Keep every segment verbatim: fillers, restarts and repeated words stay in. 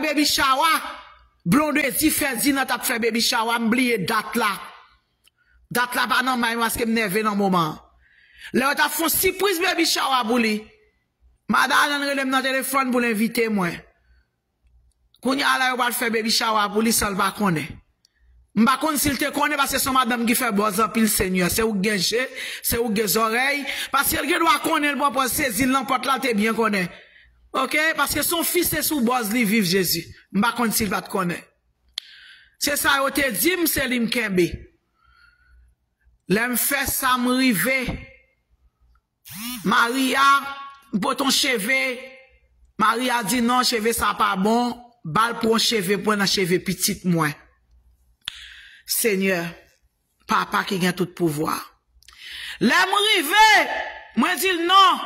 Baby shower, Blondedy fè di nan t ap fè baby shower, m bliye dat la. Dat la pa nan may mwen paske m nève nan moman an. Lè yo t ap fè yon sipriz baby shower pou li, Madan Alan rele m nan telefòn pou l envite mwen. Kounye a la yo pral fè baby shower pou li san l pa konnen. M pa konn si l te konnen paske se yon madanm ki fè bòz anpil Senyè. Se ou k gen je, se ou k gen zòrèy. Paske l gen dwa konnen l pran pòz sezi l nan pòt la, l te byen konnen. Oke? Paske se yon fi, se sou bòz li viv Jezi. M pa konn si l pa t konnen. Se sa yo te di m, se li m kenbe. Lè m fè sa, m rive. Maria, m pote yon cheve. Maria di non, cheve sa pa bon. Ba l pran cheve, pran nan cheve pitit mwen. Senyè, Papa ki gen tout pouvwa. Lè m rive, mwen di l non,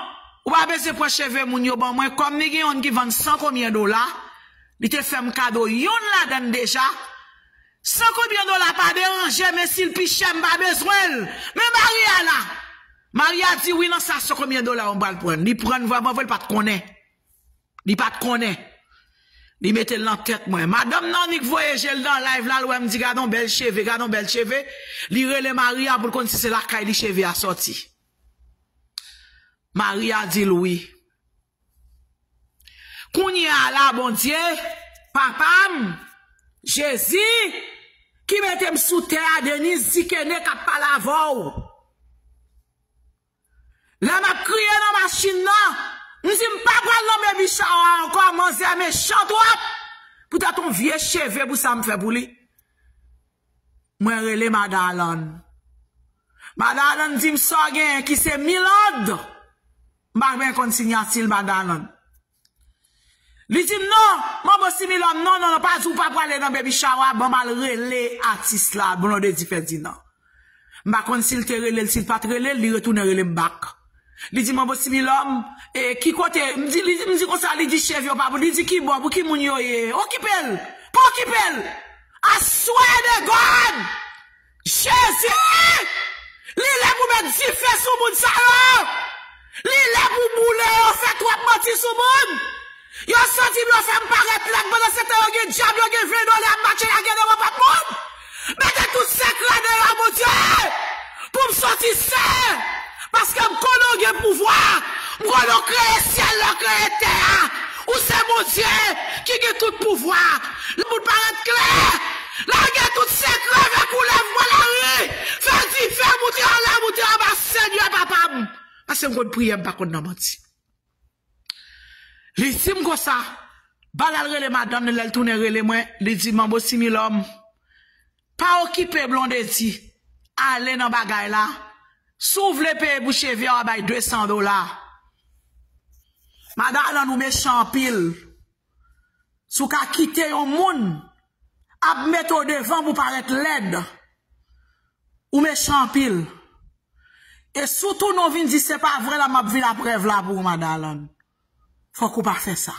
ou pa bezwen pran cheve moun yo ban mwen. Kòm li gen youn ki vann san konbyen dola, li te fè m kado youn ladan l deja. San konbyen dola pa deranje, men si l pi chè, m pa bezwen l. Men Maria la. Maria di wi nan sa san konbyen dola, m pral pran. Li pran l vrèman vre, l pa t konnen. Li pa t konnen. Li mete l nan tèt mwen. Madanm nan annik voye je l nan live la, l wè m di gade yon bèl cheve, gade yon bèl cheve. Li rele Maria pou l konn si se lakay li cheve a sòti. Maria di l wi. Kounye a la, Bondye, Papa m, Jezi, ki mete m sou tè a, Deniz Zikene k ap pale avè w. Lè m ap kriye nan machin nan, m di m pa pral nan baby shower ankò, manzè mechan twòp. Poutèt yon vye cheve pou sa m fè pou li. Mwen rele Madan Alan. Madan Alan di m sa w genyen ki se Milord. M pa byen konn siyati l, Madan Alan. Li di m non, manbo Similòm, non, non, non, pa di w pa prale nan baby shower, ban m al rele atis la, Blondedy Ferdinand. M pa konn si l te rele l, si l pa t rele l, li retounen rele m bak. Li di manbo Similòm, e ki kote, m di, li, m di konsa, li di cheve yo pa pou, li di ki bò, pou ki moun yo ye, okipe l, pa okipe l. I swear to God! Jezi! Li lè pou met dife sou moun sa yo! Li lè pou boule yo, fè twòp manti sou moun! Yo santi m, yo fè m parèt lèd, pandan se tan yo gen dyab, yo gen vle dole ap mache lage nan pòt moun! Mete tout sekrè deyò, Bondye! Pou m soti sen! Paske m konnen w gen pouvwa! M konnen w kreye syèl la, w kreye tè a! Ou se Bondye ki gen tout pouvwa! Lè moun parèt klè! Lage tout sekrè vè koulèv bò lari! Fè dife moute anlè, moute anba, Senyè Papa m! Paske m konn priye, m pa konn nan manti. Li di m konsa, ba l al rele madanm li, lè l tounen rele mwen, li di manbo Similòm, pa okipe Blondedy, ale nan bagay la. Si w vle peye pou cheve a, w a bay de san dola. Madan Alan, ou mechan anpil. Si w ka kite yon moun ap mete w devan pou parèt lèd, ou mechan anpil. E si w tounen w vin di se pa vre la, m ap vin ap rèv la pou ou, Madan Alan. Fòk ou pa fè sa.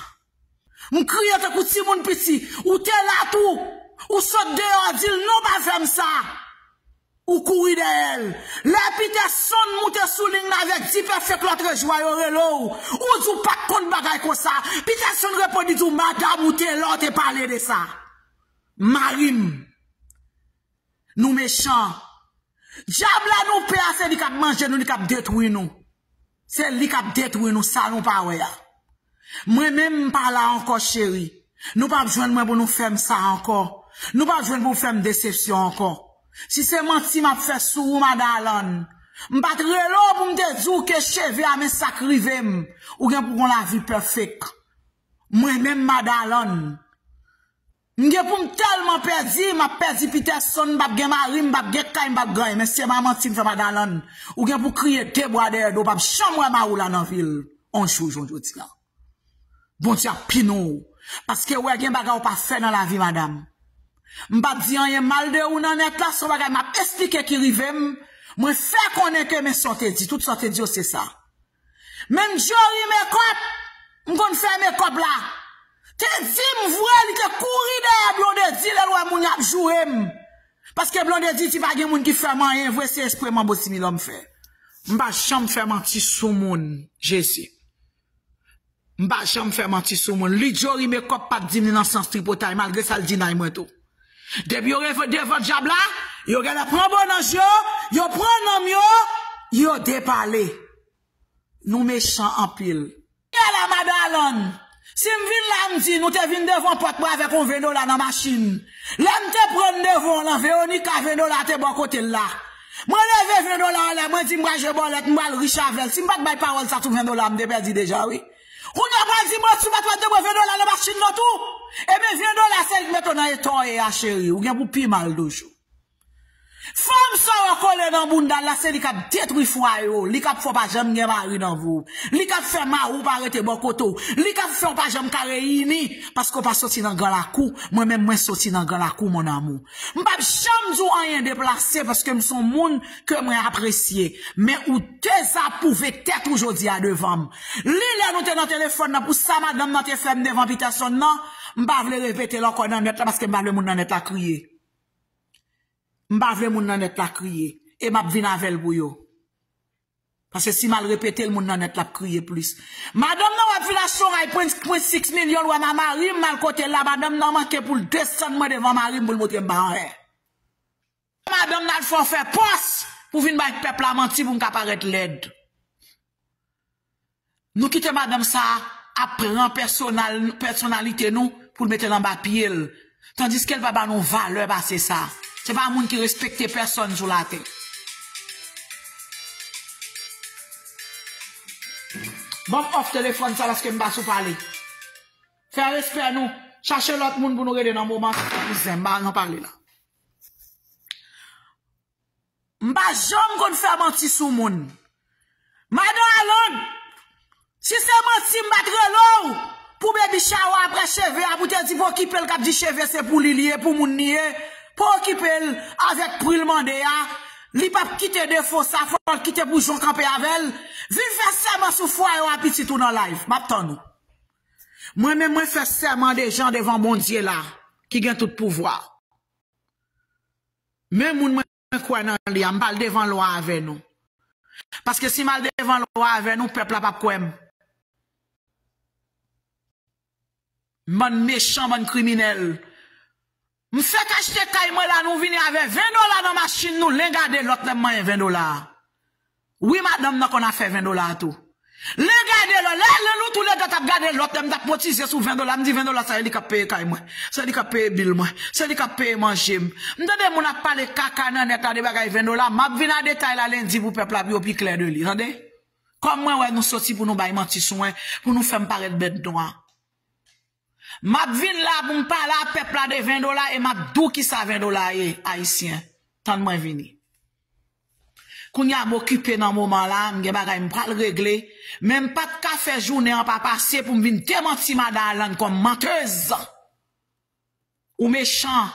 M kriye tankou timoun piti. Ou te la tou. Ou sot deyò, di l non, pa fè m sa. Ou kouri dèyè l. Lè Peterson moute sou liy nan avèk Dipèfèk lòtrejou a, yo rele w. Ou di w pa t konn bagay konsa. Peterson reponn, li di w, madanm, ou te la, w te pale de sa. Mari m. Nou mechan. Dyab la nou pè a, se li k ap manje nou, li k ap detwi nou. Se li k ap detwi nou, sa nou pa wè a. Mwen menm, m pa la ankò, cheri. Nou p ap jwenn mwen pou nou fè m sa ankò. Nou p ap jwenn pou w fè m desepsyon ankò. Si se manti m ap fè sou ou, Madan Alan, m pa t rele w pou m te di w ke cheve a, men sa k rive m. Ou gen pou w gon lavi pèfèk. Mwen menm, Madan Alan, m gen pou m tèlman pèdi, m ap pèdi Peterson, m p ap gen mari, m p ap gen kay, m p ap gen anyen. Men se pa manti m fè, Madan Alan. Ou gen pou w kriye de bwa dèyè do w, w p ap janm wè mari w la nan vi l yon jou, jan jodi a. Bondye ap pini w. Paske w wè gen bagay ou pa fè nan lavi, madanm. M p ap di anyen mal de ou nan nèt la, se yon bagay m ap esplike ki rive m. Mwen fè konnen ke men sa w te di, tout sa w te di yo se sa. Menm Jory Makeup, m konn fè makeup la, te di m vre, li te kouri dèyè Blondedy lè l wè moun y ap joure m. Paske Blondedy di pa gen moun ki fè m anyen vre, se espre manbo Similòm fè. M pa janm fè manti sou moun, Jezi. M pa janm fè manti sou moun. Lidjo Rimekòp pa t di m li nan sans tripotay, malgre sa l di nay mwen tou. Depi yo reve devan dyab la, yo genlè pran bon anj yo, yo pran nanm yo, yo depale. Nou mechan anpil. Yè la, madan Alan, si m vin la, m di nou te vin devan pòt mwen avèk yon ven dola nan machin. Lè m te pran l devan w lan, Veronica, ven dola te bò kote l la. Mwen leve ven dola anlè, mwen di m pral jwe bòlèt, m pral rich avè l. Si m pa t bay pawòl sa sou ven dola, m te pèdi deja, wi. Kounye a pral di mwen, si w pa t pral devan ven dola nan machin nan tou. Ebyen, ven dola se li k mete w nan eta w ye a, cheri. Ou gen pou pi mal toujou. Fanm sa w kole nan bounda l la, se li k ap detwi fwaye w, li k ap fè w pa janm gen mari nan vi w, li k ap fè mari w pa rete bò kote w, li k ap fè w pa janm ka reyini, paske w pa soti nan gran lakou, mwen menm mwen soti nan gran lakou, mon amour. M p ap janm di w anyen deplase, paske m se yon moun ke mwen apresye, men ou dezapwouve tèt ou jodi a devan m. Li lè nou te nan telefòn nan, pou sa madanm nan te fè m devan Peterson nan, m pa vle repete l ankò nan nèt la, paske m pa vle moun nan nèt la kriye. M pa vle moun nan nèt la kriye. E m ap vin avè l pou yo. Paske si m al repete l, moun nan nèt la ap kriye plis. Madanm nan w ap vin achte yon kay pwen, pwen six milyon, l wè m a mari m, m al kote l la, madanm nan manke pou l desann mwen devan mari m pou l montre m pa anyen. Madanm nan al fè w fè pòs pou vin bay pèp la manti pou m ka parèt lèd. Nou kite madanm sa a ap pran pèsonal, pèsonalite nou pou l mete l anba pye l. Tandiske l pa ba nou valè pase sa. Se pa moun ki respekte pèsòn sou latè. Ban m off telefòn sa paske m pa sou pale. Fè respè nou. Chache lòt moun pou nou rele nan moman sa, kouzen, m pa nan pale la. M pa janm konn fè manti sou moun. Madan Alan, si se manti m pa t rele w pou baby shower apre cheve a pou te di pou okipe l k ap di cheve se pou li li ye, pou moun li ye, pou okipe l avèk pri l mande a, li p ap kite defo sa, fò l kite pou jan w kanpe avè l. Vin fè sèman sou fwaye w a pitit ou nan live. M ap tann ou. Mwen menm mwen fè sèman deja devan Bondye la, ki gen tout pouvwa. Men moun mwen kwè nan li a, m pa al devan lwa avè nou. Paske si m al devan lwa avè nou, pèp la p ap kwè m. Bann mechan, bann kriminèl. M fèk achte kay mwen la, nou vini avè ven dola nan machin nou, len gade lòt lè m manyen ven dola a. Wi, madanm nan konn afè ven dola a tou. Lè gade lò, lè, lè nou toulède t ap gade lòt, lè m t ap kotize sou ven dola, m di ven dola sa, se li k ap peye kay mwen, se li k ap peye bil mwen, se li k ap peye manje m. M tande moun ap pale kaka nan nèt la de bagay ven dola, m ap vin a detay la lendi pou pèp la, pou yo pi klè de li, tande. Kòm mwen wè nou soti pou nou bay manti sou mwen, pou nou fè m parèt bèt nwa. M ap vin la pou m pale a pèp la de ven dola e m ap di w kisa ven dola ye, Ayisyen. Tann mwen vini. Kounye a m okipe nan moman la, m gen bagay m pral regle, men m pa t ka fè jounen an pa pase pou m vin demanti Madan Alan kòm mantèz. Ou mechan.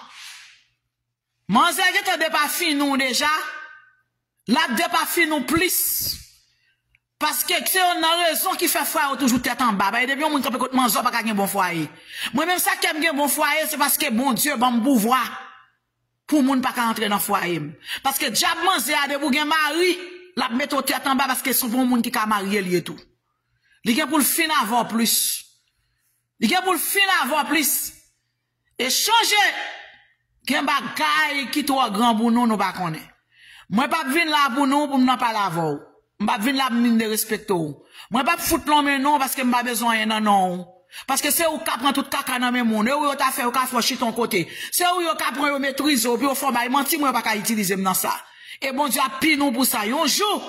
Manzè gentan depafini w deja, l ap depafini w plis. Paske se yonn nan rezon ki fè fwaye w toujou tèt anba. Paske depi yon moun kanpe kot manzè, w pa ka gen bon fwaye. Mwen menm sa k fè m gen bon fwaye, se paske Bondye ban m pouvwa pou moun pa ka antre nan fwaye m. Paske dyab manzè a, depi w gen mari, l ap mete w tèt anba paske se pou yon moun ki ka marye l ye tou. Li gen pou l fin avè w plis. Li gen pou l fin avè w plis. E chonje, gen bagay ki twò gran pou nou, nou pa konnen. Mwen p ap vin la pou nou, pou m nan pale avè w. M p ap vin la pou m vin derespekte w. Mwen p ap fout lonmen non paske m pa bezwen anyen nan non w. Paske se ou k ka pran tout kaka nan men moun. E ou yo ta fè, yo ka fè w chita yon kote. Se ou yo ka pran, yo metrize w, pou yo fè w bay manti, mwen yo pa ka itilize m nan sa. E Bondye ap pini w pou sa. Yon jou,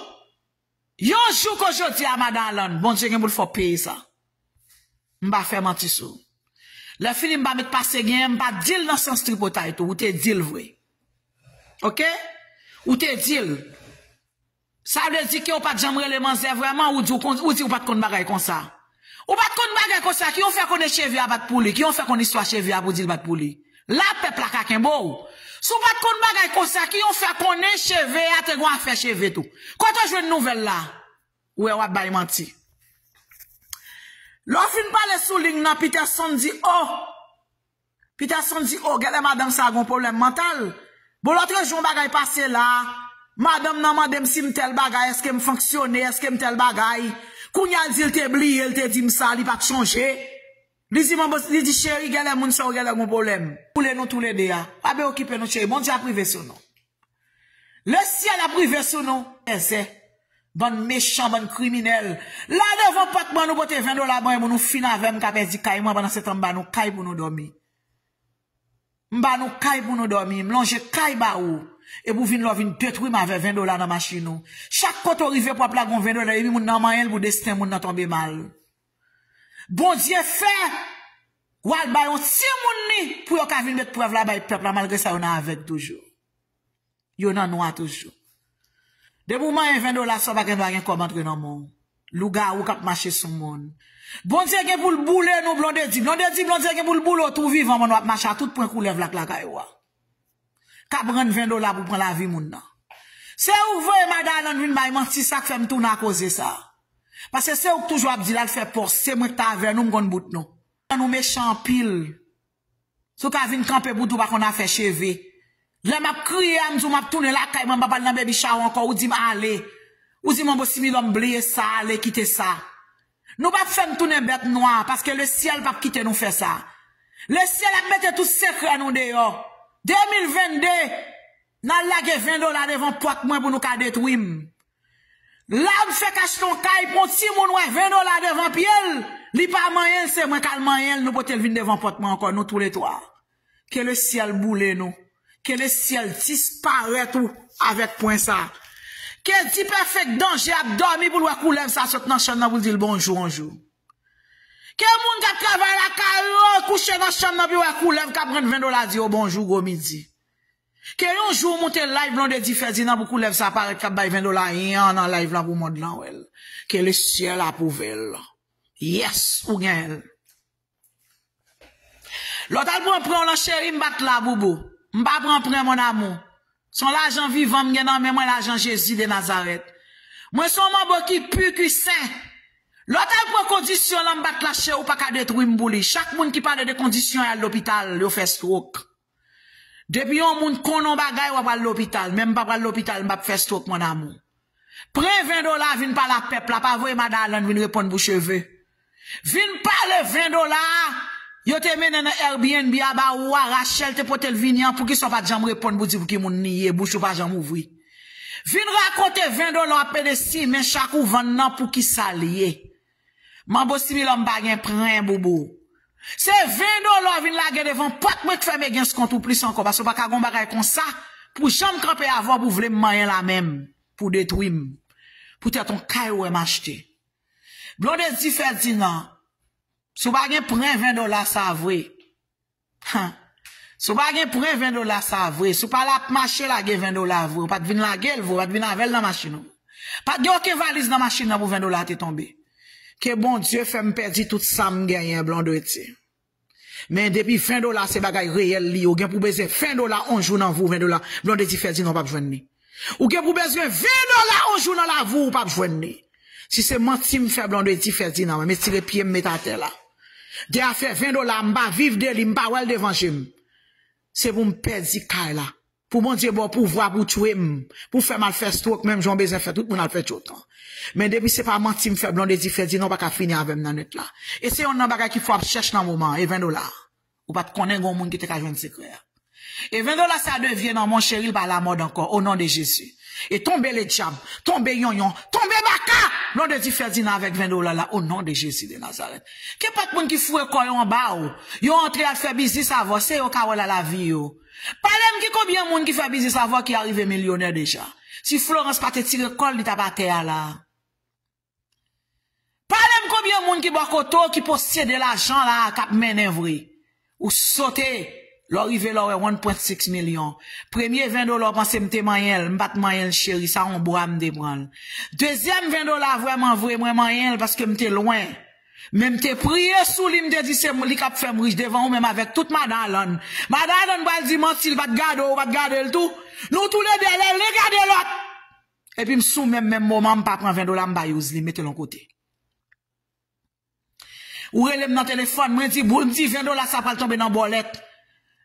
yon jou kon jodi a, Madan Alan, Bondye gen pou l fè w peye sa. M pa fè manti sou w. Lè fini, m pa met pase genyen, m pa di l nan sans tripotay tou. Ou te di l vre. Oke? Ou te di l. Sa vle di ke ou pa t janm rele manzè vrèman, ou di ou kon-, ou di ou pa t konn bagay konsa. Ou pa t konn bagay konsa, ki ou fè konnen cheve a pa t pou li, ki ou fè konn istwa cheve a pou di l pa t pou li. La pèp la ka kenbe w. Si w pa t konn bagay konsa, ki ou fè konnen cheve a te gon afè cheve tou. Kote w jwenn nouvèl la? Ou wè w ap bay manti. Lè w fin pale sou liy nan, Peterson di, oh! Peterson di, oh, genlè madanm sa gon pwoblèm mantal. Bon, lòtrejou yon bagay pase la, madanm nan mande m si m tèl bagay, èske m fonksyone, èske m tèl bagay. Kounye a l di l te bliye, l te di m sa, li pa t sonje. Li di, manbo, li di, cheri, genlè moun sa yo genlè gon pwoblèm. Boule nou toulede a. Pa ben okipe nou, cheri. Bondye ap rive sou nou. Lesyèl ap rive sou nou. Èzè. Bann mechan, bann kriminèl. La devan pòt mwen, nou pote ven dola ban mwen, nou fin avè m, ka pèdi kay mwen, pandan se tan m ba nou kay pou nou dòmi. M ba nou kay pou nou dòmi, m lonje kay ba ou. Epi w vin la w vin detwi m avè ven dola nan machin ou. Chak kote w rive pwòp la gon ven dola, epi moun nan manyen l pou desten moun nan tonbe mal. Bondye fè w al bay yon timoun li pou yo ka vin met prèv la bay pèp la, malgre sa yo nan avèg toujou. Yo nan nwa toujou. Depi w manyen ven dola sa, w pa gen dwa gen kòb antre nan men w. Lougawou k ap mache sou moun. Bondye gen pou l boule nou, Blondedy. Blondedy, Bondye gen pou l boule w tou vivan pandan w ap mache a tout pwen koulèv la k lakay ou a. K ap rann ven dola pou pran lavi moun nan. Se ou k voye Mada Alan vin bay manti, sa k fè m tounen a koze sa. Paske se ou k toujou ap di l al fè pòs, se mwen k t avè nou, m konn bout nou. Nou mechan anpil. Si w ka vin kanpe pou di w pa konn afè cheve. Lè m ap kriye a, m di w m ap tounen lakay mwen, m p ap al nan baby shower ankò, ou di m ale. Ou di m, manbo Similò, m bliye sa, ale kite sa. Nou p ap fè m tounen bèt nwa, paske lesyèl p ap kite nou fè sa. Lesyèl ap mete tout sekrè nou deyò. De mil venn de, n al lage ven dola devan pòt mwen pou nou ka detwi m. La m fèk achte yon kay pou yon timoun wè ven dola devan pye l, li pa manyen l, se mwen k al manyen l, nou pote l vin devan pòt mwen ankò, nou touletwa. Ke lesyèl boule nou. Ke lesyèl disparèt ou avèk pwen sa. Ke Dipèfèk danje ap dòmi pou l wè koulèv sa sot nan chanm nan pou l di l bonjou yon jou. Ke moun k ap travay lakay yo kouche nan chanm nan pou yo wè koulèv k ap rann ven dola di yo bonjou gwo midi. Ke yon jou w moute live Blondedy Ferdinand pou koulèv sa parèt k ap bay ven dola yan nan live lan pou mond lan wè l. Ke lesyèl apwouve l. Yes, ou genyen l. Lè w t al pran pran w lan cheri, m pa t la, boubou. M pa pran pran, mon amour. Se yon lajan vivan m gen nan men mwen, lajan Jezi de Nazarèt. Mwen se yon manbo ki pi, ki sen. Lè w t al pran kondisyon lan, m pa t la, cheri, ou pa ka detwi m pou li. Chak moun ki pale de kondisyon y al lopital, yo fè stroke. Depi yon moun konnen yon bagay, w ap al lopital. Men m pa pral lopital, m p ap fè stroke, mon amour. Pran ven dola vin pale a pèp la, pa voye Mada Alan vin reponn pou cheve. Vin pale ven dola a, yo te mennen nan Airbnb a ba ou a, Rachel te pote l vini an, poukisa w pa t janm reponn pou di pou ki moun li ye, bouch ou pa janm ouvri. Vin rakonte ven dola w ap pede simen chak ou vann nan, poukisa l ye. Manbo Similò m pa gen pran, boubou. Se ven dola w vin lage devan pòt mwen k fè m egans kont ou plis ankò, paske w pa ka gon bagay konsa pou janm kanpe avè w pou vle m manyen l a menm, pou detwi m. Poutèt yon kay ou wè m achte. Blondedy Ferdinand, si w pa gen pran ven dola sa vre, han, si w pa gen pran ven dola sa vre, si w pa la ap mache lage ven dola vre, ou pa t vin lage l vre, ou pa t vin avè l nan machin ou. Pa t gen okenn valiz nan machin nan pou ven dola te tonbe. Ke Bondye fè m pèdi tout sa m genyen, Blondedy. Men depi ven dola se bagay reyèl li ye, ou gen pou bezwen ven dola yon jou nan vi w, ven dola, Blondedy Ferdinand, ou p ap jwenn li. Ou gen pou bezwen ven dola yon jou nan lavi w, ou p ap jwenn li. Si se manti m fè Blondedy Ferdinand, mwen, m retire pye m met atè la. De afè ven dola, m pa viv de li, m pa wè l devan je m. Se pou m pèdi kay la. Pou Bondye ba w pouvwa pou tchwe m, pou fè m al fè stroke, menm jan w bezwen fè tout moun al fè stroke an. Men depi se pa manti m fè Blondedy Ferdinand, ou pa ka fini avè m nan nèt la. E se yonn nan bagay ki fè w ap chèch nan moman an, e ven dola. Ou pa t konnen gen yon moun ki te ka jwenn sekrè a. E ven dola sa devye nan men w, cheri, l pa lamòd ankò, o non de Jezi. E tonbe ledyab, tonbe yonyon, tonbe baka, Blondedy Ferdinand avèk ven dola la, o non de Jezi de Nazarèt. Kenpòt moun ki foure kò yo anba w, yo antre al fè biznis avè w, se yo k a wè la lavi yo. Pale m ki konbyen moun ki fè biznis avè w ki arive milyonè deja. Si Florence pa te tire kò l, li t ap atè a la. Pale m konbyen moun ki bò kote w ki posede lajan la k ap mennen vre. Ou sote, lè w rive la w wè one point six milyon. Premye ven dola w panse m te manyen l, m pa t manyen l cheri, sa yon bwa m te pran l. Dezyèm ven dola vrèman vre mwen manyen l paske m te lwen. Men m te priye sou li, m te di se li k ap fè m rich devan ou menm avèk tout madan Alan. Madan Alan pral di manti, li pa t gade w, ou pa t gade l tou. Nou toulede lè li gade lòt. Epi m sou menm, menm moman, m pa pran ven dola, m pa use li, m mete l yon kote. Ou rele m nan telefòn, mwen di, boul, m di ven dola sa pral tonbe nan bòlèt.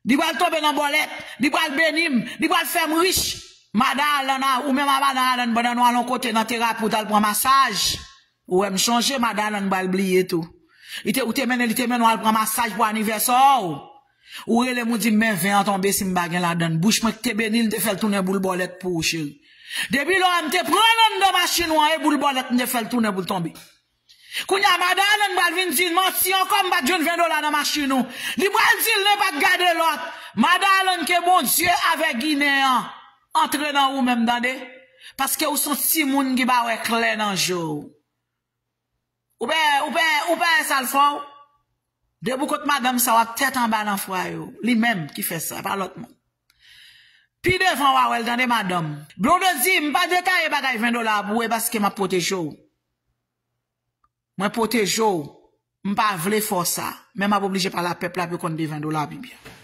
Li pral tonbe nan bòlèt, li pral beni m, li pral fè m rich. Madan Alan, ou menm a madan Alan, pandan nou al yon kote nan terapi, ou t al pran masaj. Ou wè m chonje, Madalèn pral bliye tou. Li te, ou te mennen, li te mennen w al pran masaj pou anivèsè w. Ou rele m, ou di m, men ven an tonbe si m pa gen ladann. Bouch mwen ki te beni l, m te fè l tounen boul bòlèt pou ou, cheri. Depi lè w wè m te pran l anndan machin ou an, e boul bòlèt m te fè l tounen pou l tonbe. Kounye a, Madalèn pral vin di l manti ankò, m pa t jwenn ven dola nan machin ou. Li pral di l, ne pa t gade lòt. Madalèn, ke Bondye avè Ginen an antre nan ou menm, tande. Paske ou se yon timoun ki pa wè klè nan je w. Ou pè, ou pè, ou pè sa l fè w? Depi w kot madanm sa, w ap tèt anba nan fwaye w. Li menm ki fè sa, pa lòt moun. Pi devan w a wè l, tande, madanm. Blondedy, m pa detaye bagay ven dola a pou ou, e paske m ap pwoteje w. Mwen pwoteje w. M pa vle fè w sa. Men m ap oblije pale a pèp la pou yo konn de ven dola pi byen.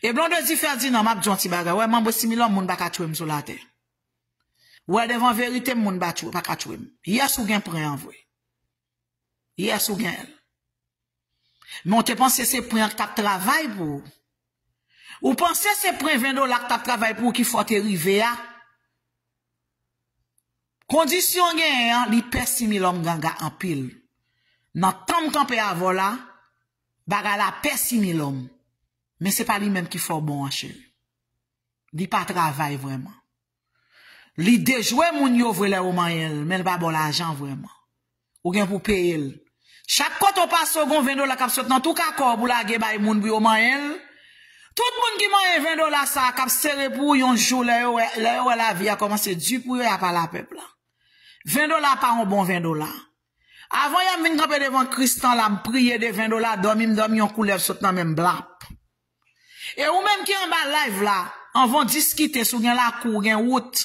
E Blondedy Ferdinand, m ap di yon ti bagay. Wè, manbo similòm, moun pa ka tchwe m sou latè. Wè, devan verite m, moun pa tchwe, pa ka tchwe m. Yès, ou gen pren an vre. Yès, ou gen l. Men w te panse se pren an k t ap travay pou ou. Ou panse se pren ven dola k t ap travay pou ou ki fè w te rive a? Kondisyon w genyen an, li pè similòm ganga anpil. Nan tan m kanpe avè w la, bagay la pè similòm. Men se pa li menm ki fè w bon an, cheri. Li pa travay vrèman. Li dejwe moun yo vre lè yo manyen l, men l pa ba w lajan vrèman. Ou gen pou peye l. Chak kote w pase, w gen ven dola k ap sot nan tou kaka w pou lage bay moun pou yo manyen l. Tout moun ki manyen ven dola sa a, k ap sere pou ou yon jou, lè yo wè, lè yo wè lavi a kòmanse di pou yo, y a pale a pèp la. Ven dola pa yon bon ven dola. Avan yè m vin kanpe devan Kris lan la, m priye de ven dola, dòmi m dòmi, yon koulèv sot nan men m, blap. E ou menm ki anba live la, anvan w diskite, si w gen lakou, w gen wout,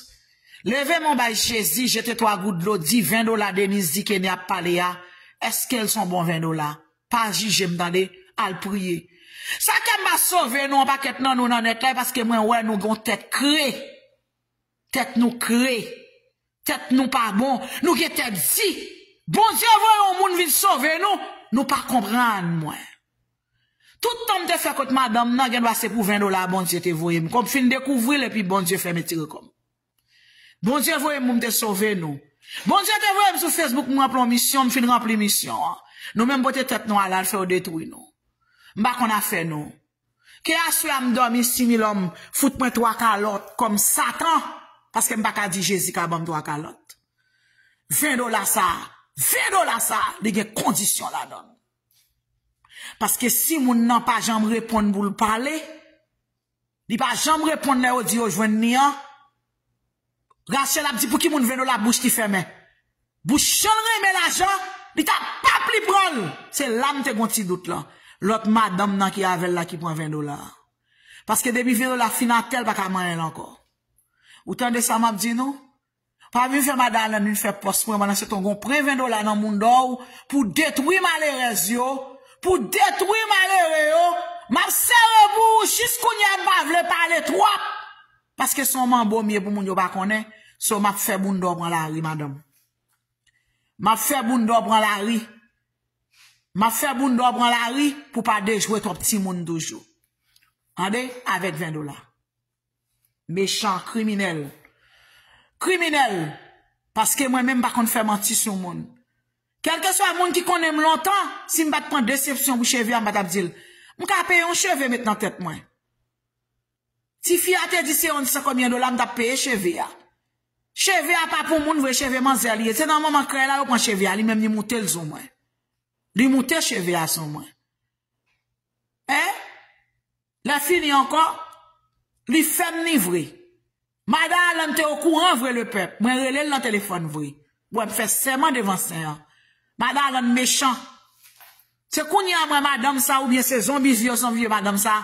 leve men w bay Jezi, jete twa gout dlo, di ven dola Denise di Kenny ap pale a, èske l se yon bon ven dola? Pa jije m, tande, al priye. Sa k fè m pa sove nou, yon pakèt nan nou nan nèt la, e paske mwen wè nou gen yon tèt kre. Tèt nou kre. Tèt nou pa bon. Nou gen tèt di. Bondye voye yon moun vin sove nou. Nou pa konprann mwen. Tout tan m te fè kot madanm nan, gen dwa se pou ven dola Bondye te voye m. Kòm fin dekouvri l, epi Bondye fè m etire kò m. Bondye voye m pou m te sove nou. Bondye te voye m sou Facebook, m ranpli yon misyon, m fin ranpli misyon an. Nou menm pote tèt nou ale, al fè yo detwi nou. M pa konn afè nou. Ke aswè a m dòmi similòm, fout mwen twa kalòt kòm Satan, paske m pa ka di Jezi ka ban m twa kalòt. Ven dola sa a, ven dola sa a, li gen kondisyon ladan l. Paske si moun nan pa janm reponn pou l pale, li pa janm reponn lè yo di yo jwenn li an, Rachel ap di, "Pou ki moun ven dola bouch li fèmen?" Bouch an l renmen lajan, li ta p ap li pran l. Se la m te gon ti dout lan. Lòt madanm nan ki avè l la ki pran ven dola a. Paske depi ven dola fin atè, l pa ka manyen l ankò. Ou tande sa m ap di nou? Pa vin fè Madalèn vin fè pòs mwen, pandan se tan w gon pran ven dola nan moun dò w, pou detwi malerèz yo, pou detwi malere yo. M ap sere pou ou jis kounye a, m pa vle pale twòp. Paske se yon manbo m ye pou moun yo pa konnen. So, m ap fè bounda w pran lari, madanm. M ap fè bounda w pran lari. M ap fè bounda w pran lari pou pa dejwe twòp timoun toujou. Tande? Avèk ven dola. Mechan, kriminèl. Kriminèl. Paske mwen menm m pa konn fè manti sou moun. Kèlkeswa moun ki konnen m lontan, si m pa t pran desepsyon pou cheve a, m pa t ap di l. M ka peye yon cheve met nan tèt mwen. Tifi a te di se yon san konbyen dola m t ap peye cheve a. Cheve a pa pou moun vre, cheve manzè li ye. Se nan moman krèy la yo pran cheve a, li menm li moute l sou mwen. Li moute cheve a sou mwen. Hein? Lè fini ankò, li fè m ni vre. Madan Alan te okouran vre, lepèp. Mwen rele l nan telefòn vre. Wè m fè sèman devan sen an. Madan Alan mechan. Se kounye a mwen madanm sa oubyen se zonbi vye, se yon vye madanm sa.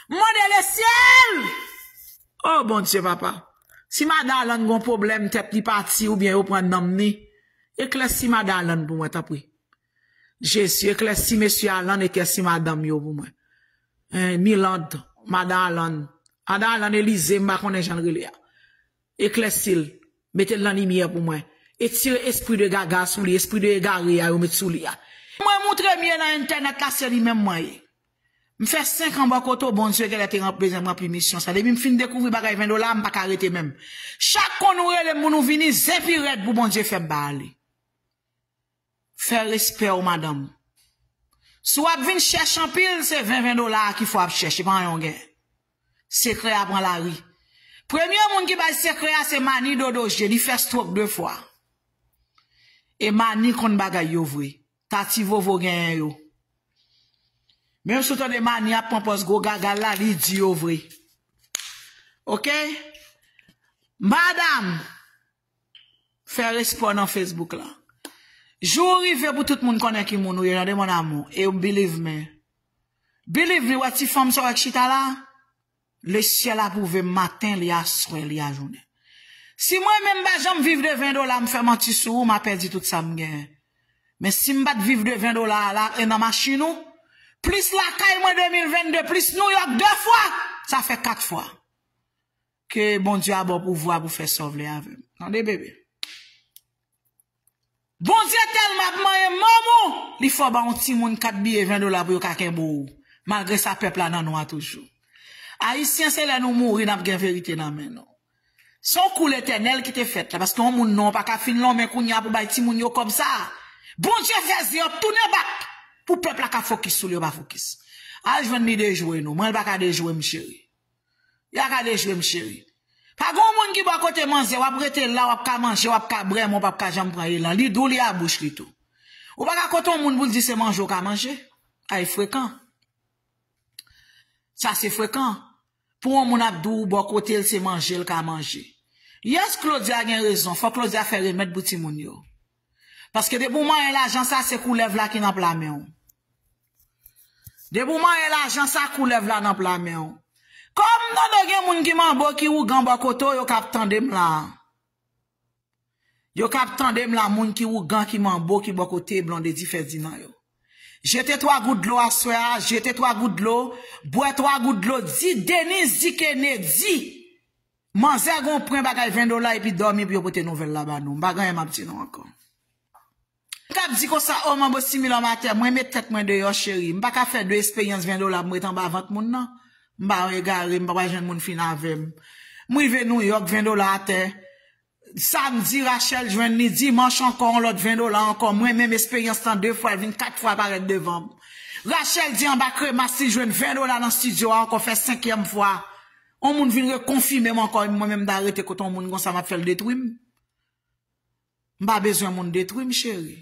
M mande lesyèl! Oh, Bondye, papa. Si madan Alan gon pwoblèm, tèt li pati oubyen yo pran nanm ni, eklèsi madan Alan pou mwen, tanpri. Jezi, eklèsi mesye Alan, eklèsi madanm yo pou mwen. Hein, Miland, madan Alan. Madan Alan Elize, m pa konnen jan l rele a. Eklèsi l, mete l nan limyè pou mwen. Etire espri de gaga sou li, espri de egare a yo met sou li a. Mwen moutre m ye nan entènèt la, se li menm mwen ye. M fè senk an bò kote w, Bondye genlè te ranp-, bezwen m ranpli misyon sa. Depi m fin dekouvri bagay ven dola, m pa ka rete menm. Chak kon nou rele m pou nou vini, zen pi rèd pou Bondye fè m pa ale. Fè respè w, madanm. Si w ap vin chèch anpil, se ven ven dola a ki fò w ap chèch, se pa anyen w gen. Sekrè a pran lari. Premye moun ki bay sekrè a se Mani Dodo Je, li fè stroke de fwa. E Mani konn bagay yo vre. Tati Vovo genyen yo. Menm si w tande Mani ap pran pòz gwo gaga l la, li di yo vre. Oke? Madanm, fè respè w nan Facebook la. Jou rive pou tout moun konnen ki moun ou ye, tande mon amour. E believe me. Believe me, wè ti fanm sa w wè k chita la? Lesyèl apwouve m maten, li aswè, li ajounen. Si mwen menm m pa janm viv de ven dola, m fè manti sou ou, m a pèdi tout sa m genyen. Men si m pa t viv de ven dola a la, e nan machin ou, plis lakay mwen de mil venn de, plis New York de fwa, sa fè kat fwa. Ke Bondye a ba w pouvwa pou fè sa w vle avè m. Tande, bebe. Bondye tèlman ap manyen manm ou, li fè w ba yon timoun kat biye ven dola pou yo ka kenbe w. Malgre sa, pèp la nan nwa toujou. Ayisyen, se lè nou mouri, n ap gen verite nan men nou. Se yon kou letènèl ki te fèt la, paske yon moun non pa ka fin lonmen kounye a pou bay timoun yo kòb sa. Bondye fè zye yo tounen bak pou pèp la ka fokis sou li, yo pa fokis. Al jwenn li dejwe nou. Mwen, l pa ka dejwe m, cheri. Li pa ka dejwe m, cheri. Pa gen yon moun ki bò kote manzè, w ap rete la, w ap ka manje, w ap ka bwè, men w p ap ka janm pran elan. Li dou, li a bouch li tou. Ou pa ka kote yon moun pou l di se manje w ka manje. Ay, frekan. Sa se frekan. Pou yon moun ap di w bò kote l se manje l ka manje. Yes, Claudia gen rezon. Fò Claudia fè remèd pou timoun yo. Paske depi w manyen lajan sa, se koulèv la ki nan pla men w. Depi w manyen lajan sa, koulèv la nan pla men w. Kòm m tande gen moun ki manbo ki wougan bò kote w, yo k ap tande m la. Yo k ap tande m la, moun ki wougan, ki manbo, ki bò kote Blondedy Ferdinand yo. Jete twa gout dlo aswè a, jete twa gout dlo, bwè twa gout dlo, di Denise, di Kennedy. Manzè gon pran bagay ven dola epi dòmi pou yo pote nouvèl la ba nou. M pa gen anyen m ap di nou ankò. K ap di konsa, o manbo similòm atè, mwen met tèt mwen deyò, cheri. M pa ka fè de esperyans ven dola pou m ret anba vant moun nan. M pa yon egare, m pa pral jwenn moun fin avè m. M rive Nouyòk, ven dola atè. Samdi, Rachel jwenn li, dimanch ankò, yon lòt ven dola ankò. Mwen menm, esperyans lan de fwa, l vin kat fwa parèt devan m. Rachel di anba kremas li jwenn ven dola nan estidyo a ankò, fè senkyèm fwa. Yon moun vin rekonfime m ankò, mwen menm m ta rete kote yon moun konsa, m ap fè l detwi m. M pa bezwen moun detwi m, cheri.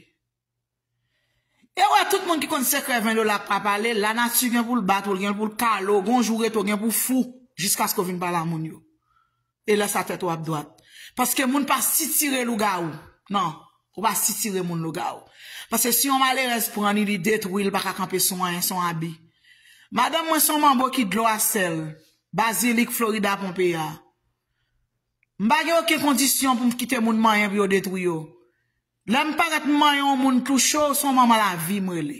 E wè, tout moun ki konn sekrè ven dola k pa pale, lanati gen pou l bat ou, l gen pou l kale w, gon jou rete w gen pou fou, jiskaske w vin pale a moun yo. E lè sa tèt ou ap dwat. Paske moun pa sitire lougawou. Non, ou pa sitire moun lougawou. Paske si yon malerèz pran li, li detwi, li pa ka kanpe sou anyen, se yon abi. Madanm mwen se yon manbo ki dlo a sèl, Bazilik, Florida, Pompeya. M pa gen okenn kondisyon pou m kite moun manyen pou yo detwi yo. Lè m parèt m manyen yon moun tou cho, se yon manman lavi m rele.